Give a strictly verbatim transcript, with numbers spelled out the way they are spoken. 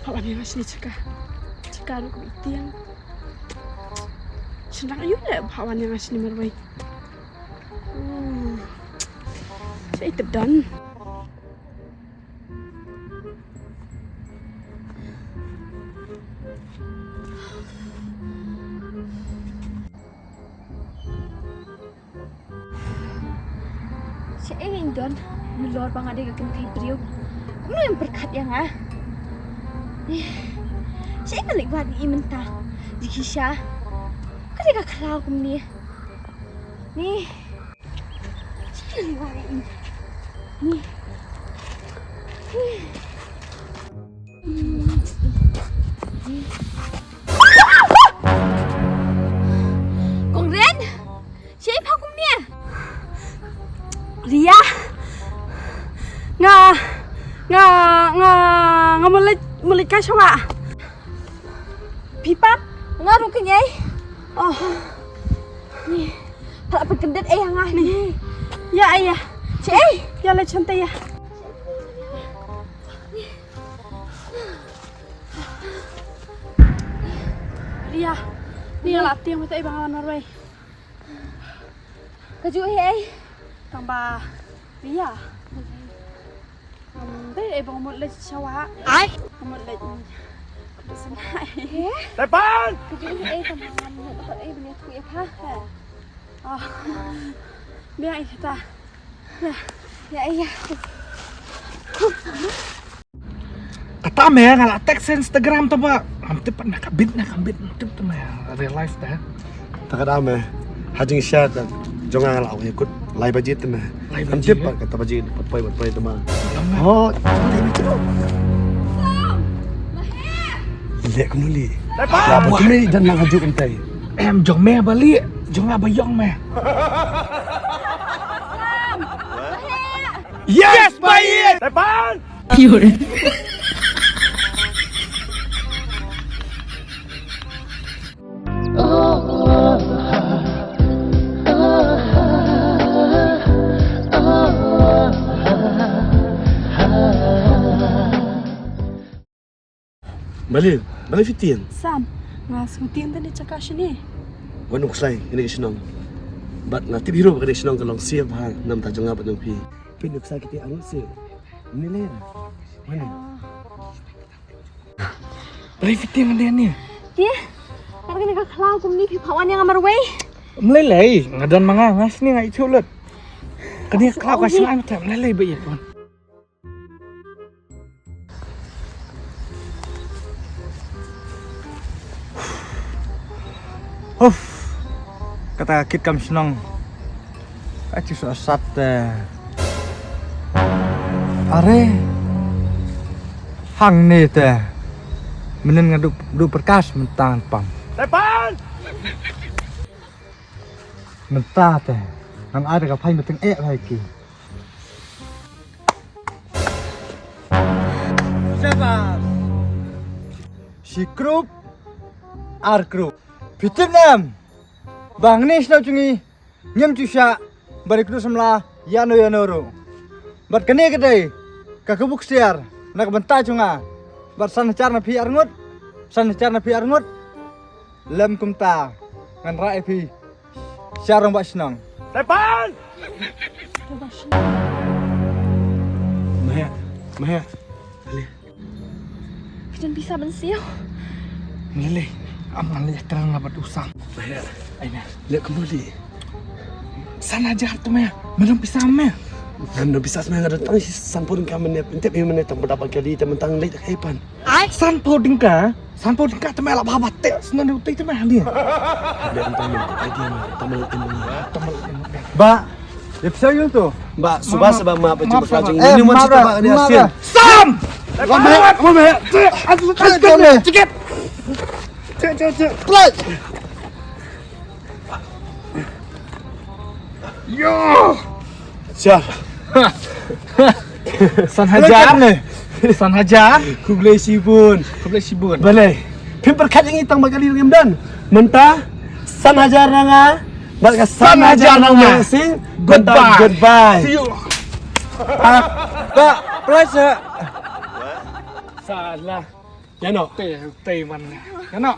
Pha wan ïa nga shane chaka. Chaka ruh ka itiang. Shynrang aïu leh pha wan ïa nga shane marwei. Uh. Shaei te don. Shaei ngin don, nalor ba nga dei ka kynthei briew. Kumno ym pyrkhat ïa nga? Shaei nga leit wad ïa i mynta. Jikisha. Ka dei ka khlaw kumne. Ni. Shaei nga leit wad ïa i. Ni. Kong Ren, shaei pha kumne? Ria. Nga, nga, nga, nga mut leit, mut leit kai sha wah. Phi pat? Nga ruh kynjai. Oh. Ni. Pha la pynkyndit ei ha nga. Ni. Ïa, ïa. Shaei? Ïa leit shante ïa. Ria, ni nga la tieng mynta ei ba nga wan marwei. Kajuh hi ei? Tang ba Ria. Ngam dei ei ba nga mut leit sha wah. Ai. Nga mut leit. Kajuh hi ei? Tepan! Kajuh hi ei tang ba ngam mut ei ba nga mut ïa pha. Oh. Biang ïa kata. Ïa, ïa, ïa. Kata me nga la text Instagram ta ba. Ngam tip na ka bit na ka bit ngam tip ta me real life ta. Ta kata me ha jingshisha ta jong nga la ong kut lai baje ta me. Lai baje. Ngam tip ba kata baje pat poi pat poi ta ma. Oh. Leh kumno leh. Leh kumno leh dan nang hajuk kumtai. Em jong me ba leh jong nga ba ïong me. Yes, ba ïeit. Tepan. Balei, balei phi tieng? Sam, nga sngewtieng tang ne chaka shane. Wan u khlaiñ, kane ka shnong. Bad nga tip hi ruh ba kane ka shnong ka long safe bha namar jong nga bad jong phi. Phi nuksa kiti arngut sih. Ni ler. Mana? Balei phi tieng ande ne? Te, kane ka khlaw kumne phi pha wan ïa nga marwei. Mlei lei, nga don ma nga, nga shane nga ithuh lut. Kane ka khlaw ka shnong ai mata mlei lei ba ïa pon. Uf. Kata ka kit kam shnong. Ka chu sa sat te. Are. Hangne te. Mynnin nga du, du perkas mynta ngan pang. Tepan! Mynta te. Ngan ai da ka phai mynta eh phai ki. Shabash. Shi krup, ar krup. Phi tip ne em ba hangne shnong jong ngi ngim ju shah ban ïakynduh samla ïano ïano ruh. Bad kane ka dei ka kabu ksiar na ka bynta jong nga. Bad san hajar na phi arngut, san hajar na phi arngut. Lem kumta ngan rah ïa phi sha rangbah shnong. Tepan! Maheh, maheh. Ale. Phi don pisa ban siew? Lele, am ngan leh kren nga bad u Sam. Maheh. Ai na. Leh kumno leh? San hajar te me. Me don pisa me? Ngam don pisa me, nga don tang shi sanphew tyngka mynne. Pyntip hi mynne tang ba dap ban kali te mynta ngan leit da kaei pat. Sanphew tyngka, sanphew tyngka te me la bha bha te sngewthuh te me hani. Leh tang me, idea me, tang me, tang me. Ba, ïa pisa ïa to. Ba, suba suba ma ba jingmut jing. Eh, ni mon ma sita ba, ba ni ma asin. Ba. Sam! Wan ba, wan ba. Aduh, aduh, aduh, aduh. Cek, cek, cek. Play. Yo! Siap. San hajar ne. San hajar. Khublei shibun. Khublei shibun. Balei? Phim pyrkhat ïa ngi tang ba kali ngim don. Mynta san hajar na nga. Bad ka san hajar na nga. San hajar na nga. Sing. Goodbye. Goodbye. See you. Ah, ba, pleasure. Salah. Ïa no, te te man. Ïa no.